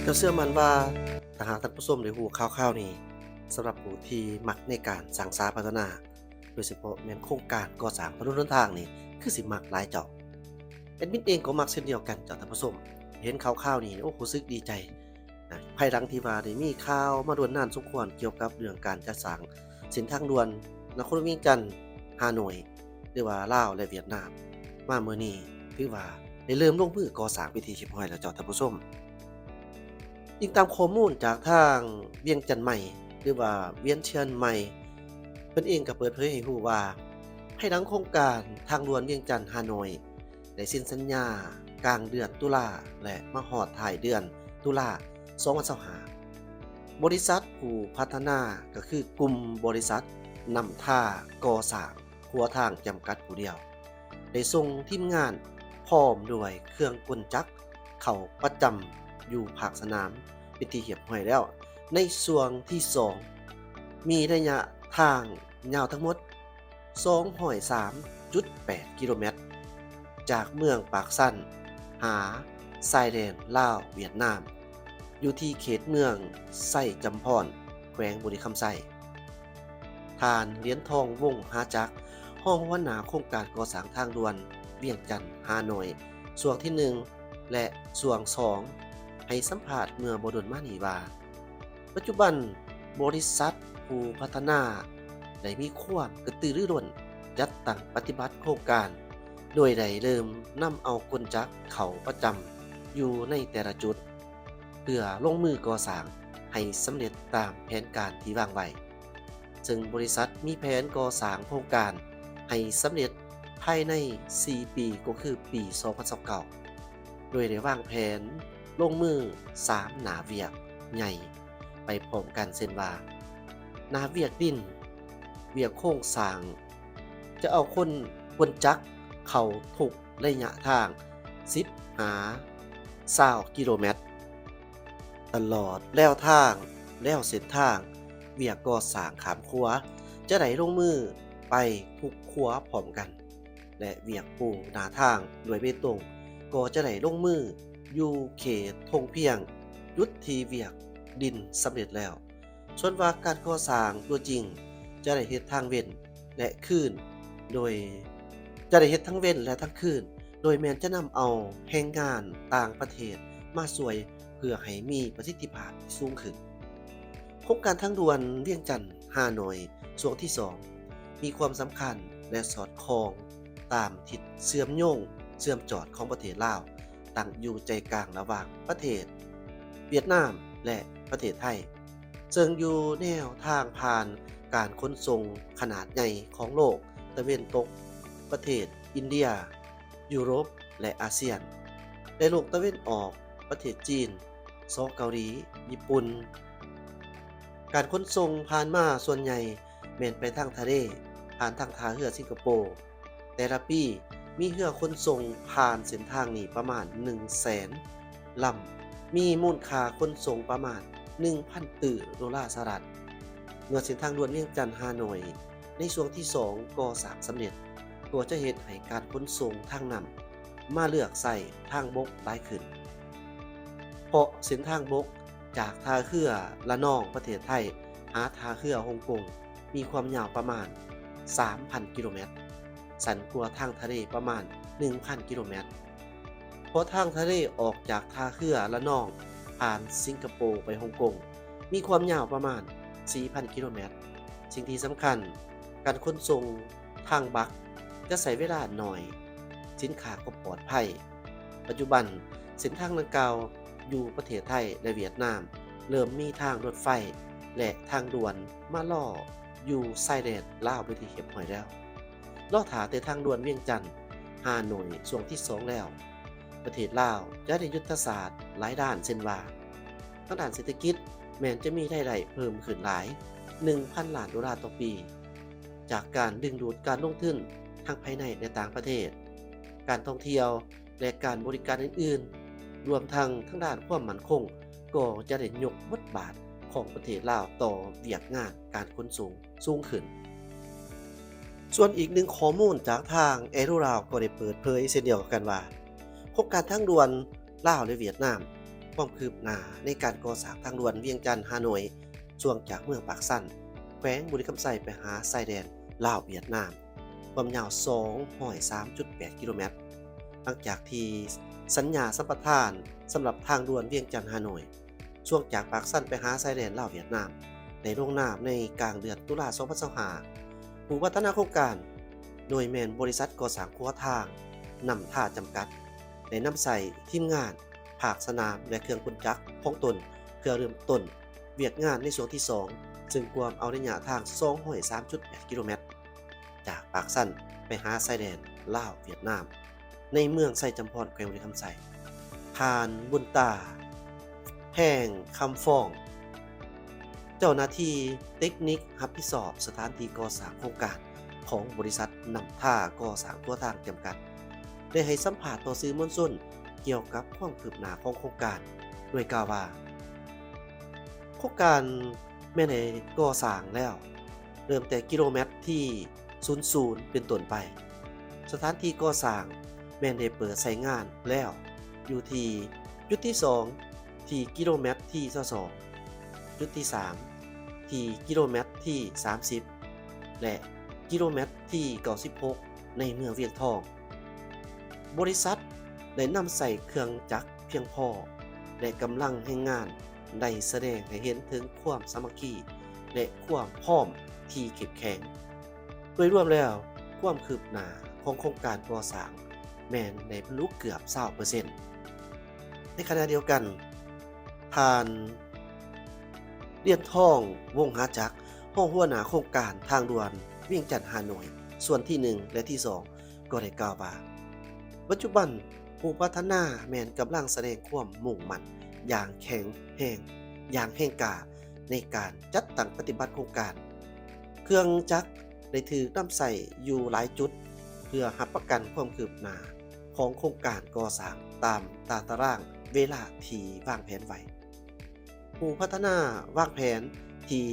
ເຈົ້າເຊື່ອໝັ້ນວ່າ ຖ້າຫາກທ່ານຜູ້ຊົມໄດ້ຮູ້ຂ່າວຄາວນີ້, ສຳລັບຜູ້ທີ່ມັກໃນການສ້າງສາພັດທະນາ, ໂດຍສະເພາະແມ່ນໂຄງການກໍ່ສ້າງຖະໜົນຫົນທາງນີ້, ຄືຊິມັກຫຼາຍເຈົ້າ. ແອດມິນເອງກໍມັກເຊັ່ນດຽວກັນເຈົ້າທ່ານຜູ້ຊົມ. ເຫັນຂ່າວຄາວນີ້, ໂອ້, ຮູ້ສຶກດີໃຈ. ນະ, ພາຍຫຼັງທີ່ວ່າໄດ້ມີຂ່າວມາດົນນານສົມຄວນກ່ຽວກັບເລື່ອງການຈັດສ້າງເສັ້ນທາງດ່ວນນະຄອນຫຼວງວຽງຈັນ ຮ່າໂນ້ຍ ຫຼືວ່າລາວ ແລະ ຫວຽດນາມ, ມາມື້ນີ້ຖືວ່າໄດ້ເລີ່ມລົງມືກໍ່ສ້າງເປັນທີ່ຮຽບຮ້ອຍແລ້ວເຈົ້າທ່ານຜູ້ຊົມ. ອີງຕາມຂໍ້ມູນຈາກທາງວຽງຈັນໃໝ່ ຫຼືວ່າວຽນທຽນໃໝ່, ເພິ່ນເອງກໍເປີດເຜີຍໃຫ້ຮູ້ວ່າ ພາຍຫຼັງໂຄງການທາງດ່ວນວຽງຈັນ-ຮ່າໂນ້ຍ ໄດ້ເຊັນສັນຍາກາງເດືອນຕຸລາ ແລະ ມາຮອດທ້າຍເດືອນຕຸລາ ສອງພັນຊາວຫ້າ, ບໍລິສັດຜູ້ພັດທະນາ ກໍຄືກຸ່ມບໍລິສັດນ້ຳທາກໍ່ສ້າງຂົວທາງຈຳກັດຜູ້ດຽວ ໄດ້ສົ່ງທີມງານພ້ອມດ້ວຍເຄື່ອງກົນຈັກເຂົ້າປະຈຳຢູ່ພາກສະໜາມເປັນທີ່ຮຽບຮ້ອຍແລ້ວ. ໃນຊ່ວງທີສອງ ມີໄລຍະທາງຍາວທັງໝົດ ສອງຮ້ອຍສາມຈຸດແປດກິໂລແມັດ ຈາກເມືອງປາກຊັນຫາຊາຍແດນລາວ-ຫວຽດນາມ, ຢູ່ທີ່ເຂດເມືອງໄຊຈຳພອນ ແຂວງບໍລິຄຳໄຊ. ທ່ານ ຫຼຽນທອງ ວົງຫາຈັກ, ຮອງຫົວໜ້າໂຄງການກໍ່ສ້າງທາງດ່ວນວຽງຈັນ-ຮ່າໂນ້ຍ ຊ່ວງທີໜຶ່ງ ແລະ ຊ່ວງສອງ ໃຫ້ສຳພາດເມື່ອບໍ່ດົນມານີ້ວ່າ, ປັດຈຸບັນບໍລິສັດຜູ້ພັດທະນາໄດ້ມີຄວາມກະຕືລືລົ້ນຈັດຕັ້ງປະຕິບັດໂຄງການ, ໂດຍໄດ້ເລີ່ມນຳເອົາກົນຈັກເຂົ້າປະຈຳຢູ່ໃນແຕ່ລະຈຸດ ເພື່ອລົງມືກໍ່ສ້າງໃຫ້ສຳເລັດຕາມແຜນການທີ່ວາງໄວ້. ເຊິ່ງບໍລິສັດມີແຜນກໍ່ສ້າງໂຄງການໃຫ້ສຳເລັດພາຍໃນສີ່ປີ ກໍຄືປີສອງພັນຊາວເກົ້າ ໂດຍໄດ້ວາງແຜນລົງມືສາມໜ້າວຽກໃຫຍ່ໄປພ້ອມກັນ ເຊັ່ນວ່າ ໜ້າວຽກດິນ, ວຽກໂຄງສ້າງ, ຈະເອົາຄົນ ຄົນຈັກເຂົ້າທຸກໄລຍະທາງສິບຫາຊາວກິໂລແມັດ ຕະຫຼອດແລວທາງ, ແລວເສັ້ນທາງ. ວຽກກໍ່ສ້າງຂ້າມຂົວຈະໄດ້ລົງມືໄປທຸກຂົວພ້ອມກັນ ແລະ ວຽກປູໜ້າທາງດ້ວຍເບຕົງກໍຈະໄດ້ລົງມືຢູ່ເຂດທົ່ງພຽງ, ຈຸດທີ່ວຽກດິນສຳເລັດແລ້ວ. ສ່ວນວ່າການກໍ່ສ້າງຕົວຈິງຈະໄດ້ເຮັດທັງເວັນ ແລະ ຄືນ, ໂດຍ ຈະໄດ້ເຮັດທັງເວັນ ແລະ ທັງຄືນ, ໂດຍແມ່ນຈະນຳເອົາແຮງງານຕ່າງປະເທດມາຊ່ວຍ ເພື່ອໃຫ້ມີປະສິດທິພາບທີ່ສູງຂຶ້ນ. ໂຄງການທາງດ່ວນວຽງຈັນ ຮ່າໂນ້ຍ ຊ່ວງທີສອງ ມີຄວາມສຳຄັນ ແລະ ສອດຄ່ອງຕາມທິດເຊື່ອມໂຍງ, ເຊື່ອມຈອດຂອງປະເທດລາວ, ຕັ້ງຢູ່ໃຈກາງລະຫວ່າງປະເທດຫວຽດນາມ ແລະ ປະເທດໄທ. ເຊິ່ງຢູ່ແນວທາງຜ່ານການຂົນສົ່ງຂະໜາດໃຫຍ່ຂອງໂລກຕາເວັນຕົກ, ປະເທດອິນເດຍ, ຢູໂຣບ ແລະ ອາຊຽນ, ແລະ ໂລກຕາເວັນອອກ, ປະເທດຈີນ, ສປ ເກົາຫຼີ, ຍີ່ປຸ່ນ. ການຂົນສົ່ງຜ່ານມາສ່ວນໃຫຍ່ແມ່ນໄປທາງທະເລ, ຜ່ານທາງທ່າເຮືອສິງກະໂປ. ແຕ່ລະປີມີເຮືອຂົນສົ່ງຜ່ານເສັ້ນທາງນີ້ປະມານໜຶ່ງແສນລຳ, ມີມູນຄ່າຂົນສົ່ງປະມານໜຶ່ງພັນຕື້ໂດລາສະຫະລັດ. ເມື່ອເສັ້ນທາງດ່ວນວຽງຈັນ ຮ່າໂນ້ຍ ໃນຊ່ວງທີສອງກໍ່ສ້າງສຳເລັດ, ກໍຈະເຮັດໃຫ້ການຂົນສົ່ງທາງນ້ຳມາເລືອກໃຊ້ທາງບົກຫຼາຍຂຶ້ນ, ເພາະເສັ້ນທາງບົກຈາກທ່າເຮືອລະນອງ ປະເທດໄທ ຫາທ່າເຮືອຮົງກົງ ມີຄວາມຍາວປະມານສາມພັນກິໂລແມັດ, ສັ້ນກວ່າທາງທະເລປະມານໜຶ່ງພັນກິໂລແມັດ. ເພາະທາງທະເລອອກຈາກທ່າເຮືອລະນອງຜ່ານສິງກະໂປໄປຮົງກົງ ມີຄວາມຍາວປະມານສີ່ພັນກິໂລແມັດ. ສິ່ງທີ່ສຳຄັນ, ການຂົນສົ່ງທາງບັກຈະໃຊ້ເວລາໜ້ອຍ, ສິນຄ້າກໍປອດໄພ. ປັດຈຸບັນເສັ້ນທາງດັ່ງກ່າວຢູ່ປະເທດໄທ ແລະ ຫວຽດນາມ ເລີ່ມມີທາງລົດໄຟ ແລະ ທາງດ່ວນມາລໍຢູ່ຊາຍແດນລາວເປັນທີ່ຮຽບຮ້ອຍແລ້ວ. ລໍຖ້າແຕ່ທາງດ່ວນວຽງຈັນ ຮ່າໂນ້ຍ ຊ່ວງທີສອງແລ້ວ, ປະເທດລາວຈະໄດ້ຍຸດທະສາດຫຼາຍດ້ານ ເຊັ່ນວ່າ ທາງດ້ານເສດຖະກິດແມ່ນຈະມີລາຍໄດ້ເພີ່ມຂຶ້ນຫຼາຍໜຶ່ງພັນລ້ານໂດລາຕໍ່ປີ ຈາກການດຶງດູດການລົງທຶນທັງພາຍໃນ ແລະ ຕ່າງປະເທດ, ການທ່ອງທ່ຽວ ແລະ ການບໍລິການອື່ນໆ, ລວມທັງທາງດ້ານຄວາມໝັ້ນຄົງ ກໍຈະໄດ້ຍົກບົດບາດຂອງປະເທດລາວຕໍ່ວຽກງານການຂົນສົ່ງສູງຂຶ້ນ. ສ່ວນອີກໜຶ່ງຂໍ້ມູນຈາກທາງແອໂຣລາວກໍໄດ້ເປີດເຜີຍເຊັ່ນດຽວກັນວ່າ ໂຄງການທາງດ່ວນລາວ ແລະ ຫວຽດນາມ ຄວາມຄືບໜ້າໃນການກໍ່ສ້າງທາງດ່ວນວຽງຈັນ-ຮ່າໂນ້ຍ ຊ່ວງຈາກເມືອງປາກຊັນ ແຂວງບໍລິຄຳໄຊ ໄປຫາຊາຍແດນລາວ-ຫວຽດນາມ ຄວາມຍາວສອງຮ້ອຍສາມຈຸດແປດກິໂລແມັດ. ຫຼັງຈາກທີ່ສັນຍາສຳປະທານສຳລັບທາງດ່ວນວຽງຈັນ-ຮ່າໂນ້ຍ ຊ່ວງຈາກປາກຊັນໄປຫາຊາຍແດນລາວ-ຫວຽດນາມ ໄດ້ລົງນາມໃນກາງເດືອນຕຸລາ ສອງພັນຊາວຫ້າ, ຜູ້ພັດທະນາໂຄງການ ໂດຍແມ່ນບໍລິສັດກໍ່ສ້າງຂົວທາງນ້ຳທາຈຳກັດ ໄດ້ນຳໃຊ້ທີມງານພາກສະໜາມ ແລະ ເຄື່ອງກົນຈັກຂອງຕົນ ເພື່ອເລີ່ມຕົ້ນວຽກງານໃນຊ່ວງທີສອງ ເຊິ່ງກວມເອົາໄລຍະທາງສອງຮ້ອຍສາມຈຸດແປດກິໂລແມັດ ຈາກປາກຊັນໄປຫາຊາຍແດນລາວ-ຫວຽດນາມ ໃນເມືອງໄຊຈຳພອນ ແຂວງບໍລິຄຳໄຊ. ທ່ານ ບຸນຕາ ແພງຄຳຟອງ ເຈົ້າໜ້າທີ່ເຕັກນິກຮັບຜິດຊອບສະຖານທີ່ກໍ່ສ້າງໂຄງການຂອງບໍລິສັດນ້ຳທາກໍ່ສ້າງຂົວທາງຈຳກັດ ໄດ້ໃຫ້ສຳພາດຕໍ່ສື່ມວນຊົນກ່ຽວກັບຄວາມຄືບໜ້າຂອງໂຄງການ ໂດຍກ່າວວ່າ ໂຄງການແມ່ນໄດ້ກໍ່ສ້າງແລ້ວ ເລີ່ມແຕ່ກິໂລແມັດທີສູນສູນເປັນຕົ້ນໄປ. ສະຖານທີ່ກໍ່ສ້າງແມ່ນໄດ້ເປີດໃຊ້ງານແລ້ວ ຢູ່ທີ່ຈຸດທີສອງ ທີ່ກິໂລແມັດທີຊາວສອງ, ຈຸດທີສາມ ທີ່ກິໂລແມັດທີສາມສິບ ແລະ ກິໂລແມັດທີເກົ້າສິບຫົກ ໃນເມືອງວຽງທອງ. ບໍລິສັດໄດ້ນຳໃຊ້ເຄື່ອງຈັກພຽງພໍ ແລະ ກຳລັງແຮງງານ ໄດ້ສະແດງໃຫ້ເຫັນເຖິງຄວາມສາມັກຄີ ແລະ ຄວາມພ້ອມທີ່ເຂັ້ມແຂງ. ໂດຍລວມແລ້ວ, ຄວາມຄືບໜ້າຂອງໂຄງການກໍ່ສ້າງແມ່ນໄດ້ບັນລຸເກືອບຊາວເປີເຊັນ. ໃນຂະນະດຽວກັນ, ທ່ານ ລຽນທອງ ວົງຫາຈັກ ຮອງຫົວໜ້າໂຄງການທາງດ່ວນວຽງຈັນ-ຮ່າໂນ້ຍ ສ່ວນທີໜຶ່ງ ແລະ ທີສອງ ກໍໄດ້ກ່າວວ່າ ປັດຈຸບັນຜູ້ພັດທະນາແມ່ນກຳລັງສະແດງຄວາມມຸ່ງໝັ້ນຢ່າງແຂງແຮງ, ຢ່າງແຮງກ້າໃນການຈັດຕັ້ງປະຕິບັດໂຄງການ. ເຄື່ອງຈັກໄດ້ຖືກນຳໃຊ້ຢູ່ຫຼາຍຈຸດ ເພື່ອຮັບປະກັນຄວາມຄືບໜ້າຂອງໂຄງການກໍ່ສ້າງຕາມຕາຕະລາງເວລາທີ່ວາງແຜນໄວ້. ຜູ້ພັດທະນາວາງແຜນທີ່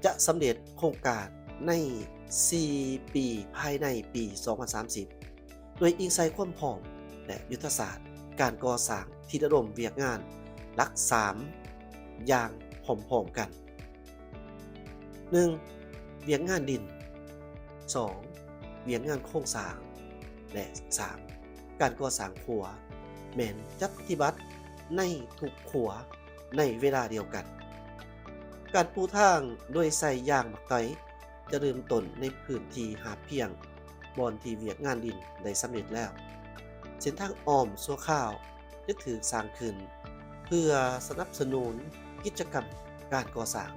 ຈະສຳເລັດໂຄງການໃນສີ່ປີ ພາຍໃນປີສອງພັນສາມສິບ ໂດຍອີງໃສ່ຄວາມພ້ອມ ແລະ ຍຸດທະສາດການກໍ່ສ້າງທີ່ລະດົມວຽກງານຫຼັກສາມຢ່າງພ້ອມໆກັນ. ໜຶ່ງ ວຽກງານດິນ, ສອງ ວຽກງານໂຄງສ້າງ ແລະ ສາມ ການກໍ່ສ້າງຂົວ ແມ່ນຈັດປະຕິບັດໃນທຸກຂົວ ໃນເວລາດຽວກັນ. ການປູທາງໂດຍໃຊ້ຢາງໝາກໄຕຈະເລີ່ມຕົ້ນໃນພື້ນທີ່ຫາບພຽງບ່ອນທີ່ວຽກງານດິນໄດ້ສຳເລັດແລ້ວ. ເສັ້ນທາງອ້ອມຊົ່ວຄາວຈະຖືກສ້າງຂຶ້ນເພື່ອສະໜັບສະໜູນກິດຈະກຳການກໍ່ສ້າງ.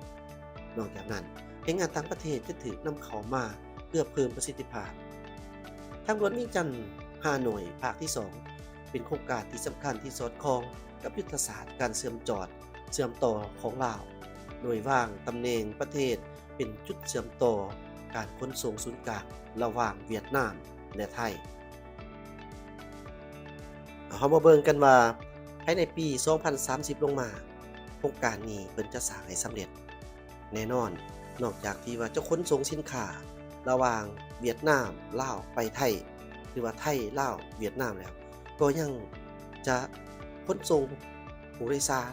ນອກຈາກນັ້ນ, ແຮງງານຕ່າງປະເທດຈະຖືກນຳເຂົ້າມາເພື່ອເພີ່ມປະສິດທິພາບ. ທາງດ່ວນວຽງຈັນ-ຮ່າໂນ້ຍ ພາກທີສອງ ເປັນໂຄງການທີ່ສຳຄັນທີ່ສອດຄ່ອງກັບຍຸດທະສາດການເຊື່ອມຈອດ ເຊື່ອມຕໍ່ຂອງລາວ, ໂດຍວາງຕຳແໜ່ງປະເທດເປັນຈຸດເຊື່ອມຕໍ່ການຂົນສົ່ງສູນກາງລະຫວ່າງຫວຽດນາມ ແລະ ໄທ. ເຮົາມາເບິ່ງກັນວ່າ ພາຍໃນປີສອງພັນສາມສິບລົງມາ, ໂຄງການນີ້ເພິ່ນຈະສ້າງໃຫ້ສຳເລັດ. ແນ່ນອນ, ນອກຈາກທີ່ວ່າຈະຂົນສົ່ງສິນຄ້າລະຫວ່າງຫວຽດນາມ, ລາວ ໄປໄທ ຫຼືວ່າໄທ, ລາວ, ຫວຽດນາມແລ້ວ, ກໍຍັງຈະຂົນສົ່ງຜູ້ໂດຍສານ,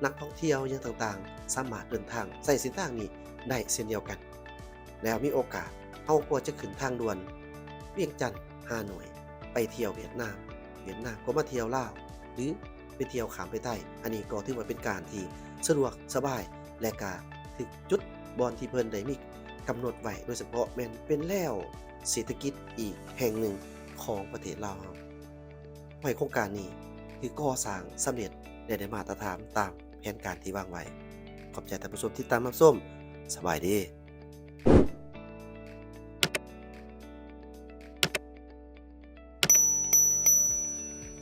ນັກທ່ອງທ່ຽວຫຍັງຕ່າງໆ ສາມາດເດີນທາງໃຊ້ເສັ້ນທາງນີ້ໄດ້ເຊັ່ນດຽວກັນ. ແລ້ວມີໂອກາດ, ເຮົາກໍຈະຂຶ້ນທາງດ່ວນວຽງຈັນ ຮ່າໂນ້ຍ ໄປທ່ຽວຫວຽດນາມ, ຫວຽດນາມກໍມາທ່ຽວລາວ ຫຼື ໄປທ່ຽວຂ້າມໄປໄທ. ອັນນີ້ກໍຖືວ່າເປັນການທີ່ສະດວກສະບາຍ ແລະ ກະຖືກຈຸດບ່ອນທີ່ເພິ່ນໄດ້ມີກຳນົດໄວ້, ໂດຍສະເພາະແມ່ນເປັນແລວເສດຖະກິດອີກແຫ່ງໜຶ່ງຂອງປະເທດລາວເຮົາ. ໃຫ້ໂຄງການນີ້ຖືກກໍ່ສ້າງສຳເລັດ ແລະ ໄດ້ມາດຕະຖານຕາມແຜນການທີ່ວາງໄວ້. ຂອບໃຈທ່ານຜູ້ຊົມທີ່ຕິດຕາມຮັບຊົມ. ສະບາຍດີ.